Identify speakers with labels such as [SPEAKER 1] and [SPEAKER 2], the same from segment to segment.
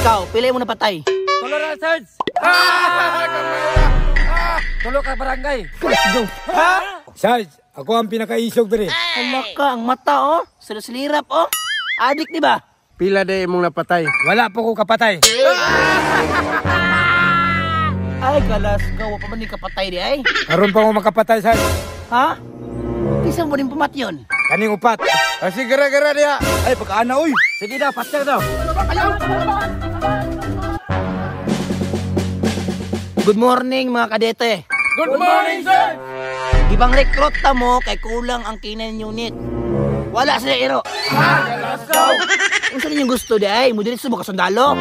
[SPEAKER 1] Ikaw, pili mo na patay.
[SPEAKER 2] Tulo na, Sarge! Tulo ka barangay.
[SPEAKER 1] Let's go.
[SPEAKER 3] Sarge, ako ang pinakaisog diri.
[SPEAKER 1] Hala ka, ang mata oh. Silirap oh. Adik di ba?
[SPEAKER 4] Pila day imong napatay.
[SPEAKER 3] Wala po ko kapatay.
[SPEAKER 1] Ay, galas gawa pa man ni kapatay di ay.
[SPEAKER 3] Karon pa ko makapatay, Sarge.
[SPEAKER 1] Ha? Isa mo rin pumatyon.
[SPEAKER 3] Kaning upat.
[SPEAKER 4] Kasi gara-gara diha.
[SPEAKER 3] Ay, pagkaana oy.
[SPEAKER 2] Sige daw, patay daw.
[SPEAKER 1] Good morning mga kadete.
[SPEAKER 4] Good morning, sir.
[SPEAKER 1] Gibang recruit ta mo kay kulang ang K9 unit. Wala sila iro. Unsa ninyong gusto di ay? Mo dili sa mga sundalo.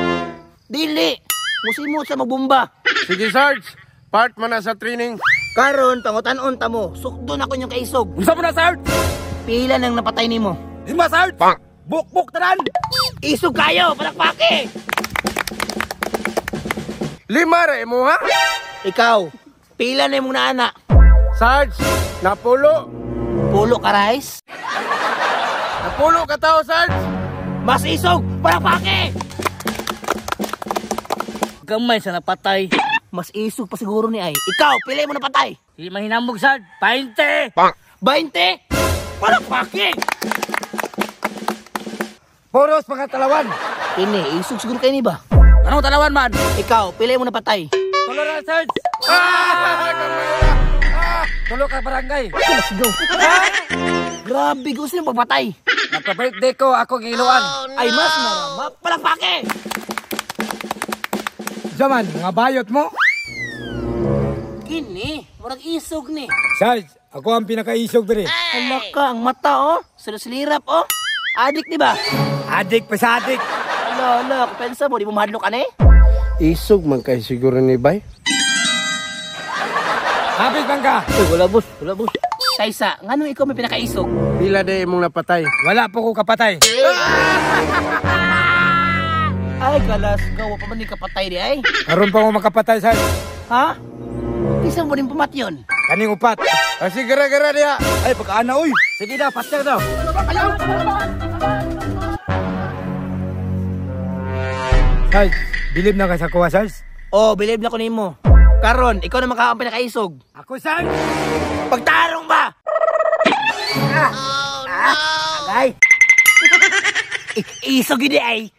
[SPEAKER 1] Dili. Musimot sa magbomba.
[SPEAKER 4] Sige, Sarge. Part man na sa training.
[SPEAKER 1] Karon pangutan-on ta mo. Sukdo na ko inyong kaisog.
[SPEAKER 2] Unsa mo na, Sarge?
[SPEAKER 1] Pila nang napatay nimo.
[SPEAKER 2] Lima, Sarge! Bukbuk tanan!
[SPEAKER 1] Isog kayo, palakpaki.
[SPEAKER 4] Lima ra imo ha?
[SPEAKER 1] Ikaw, pila na imong naana.
[SPEAKER 4] Sarge, napulo.
[SPEAKER 1] Pulo ka rice.
[SPEAKER 4] Napulo ka tao, Sarge.
[SPEAKER 1] Mas isog, palakpaki.
[SPEAKER 5] Gamay sa napatay.
[SPEAKER 1] Mas isog pa siguro ni ay. Ikaw, pila mo napatay.
[SPEAKER 5] Di mahinambog, Sarge. 20!
[SPEAKER 1] 20. Palakpaki.
[SPEAKER 3] Puros mga talawan.
[SPEAKER 1] Kini, isog siguro kay ni ba?
[SPEAKER 5] Anong talawan man?
[SPEAKER 1] Ikaw, pila mo napatay.
[SPEAKER 2] Tulo na, Sarge! Tulo ka barangay.
[SPEAKER 1] Let's go. Grabe, gusto niyong pagpatay.
[SPEAKER 2] Nagpa-birthday ko, ako giluan.
[SPEAKER 1] Ay, mas marama. Palakpaki!
[SPEAKER 3] Zaman, mga bayot mo.
[SPEAKER 1] Kini, murag isog ni.
[SPEAKER 3] Sarge, ako ang pinakaisog diri.
[SPEAKER 1] Hala ka, ang mata oh. Silirap oh. Adik di ba?
[SPEAKER 3] Adik pa sa adik.
[SPEAKER 1] Hala, hala, kupensa mo, di mo mahadlok ka na eh.
[SPEAKER 4] Isog man kay siguro ni bay.
[SPEAKER 3] Hapit bang ka?
[SPEAKER 5] Ay, wala boss, wala boss.
[SPEAKER 1] Kaysa, nganong ikaw may pinakaisog?
[SPEAKER 4] Pila day imong napatay.
[SPEAKER 3] Wala po ko kapatay.
[SPEAKER 1] Ay, galas, gawa pa man ni kapatay di ay.
[SPEAKER 3] Karon pa ko makapatay, Sarge.
[SPEAKER 1] Ha? Isa mo rin pumatyon.
[SPEAKER 3] Kaning upat.
[SPEAKER 4] Kasi gara-gara diha.
[SPEAKER 3] Ay, pagkaana oy.
[SPEAKER 2] Sige daw, patay daw.
[SPEAKER 3] Sarge, bilib na ka sa kuha, Sarge.
[SPEAKER 1] Oh, believe na ko nimo. Karon, ikaw na maka ang pinakaisog.
[SPEAKER 3] Ako, Sarge.
[SPEAKER 1] Pagtarong ba? Ah, oh, no. Agay. Isog gid ay.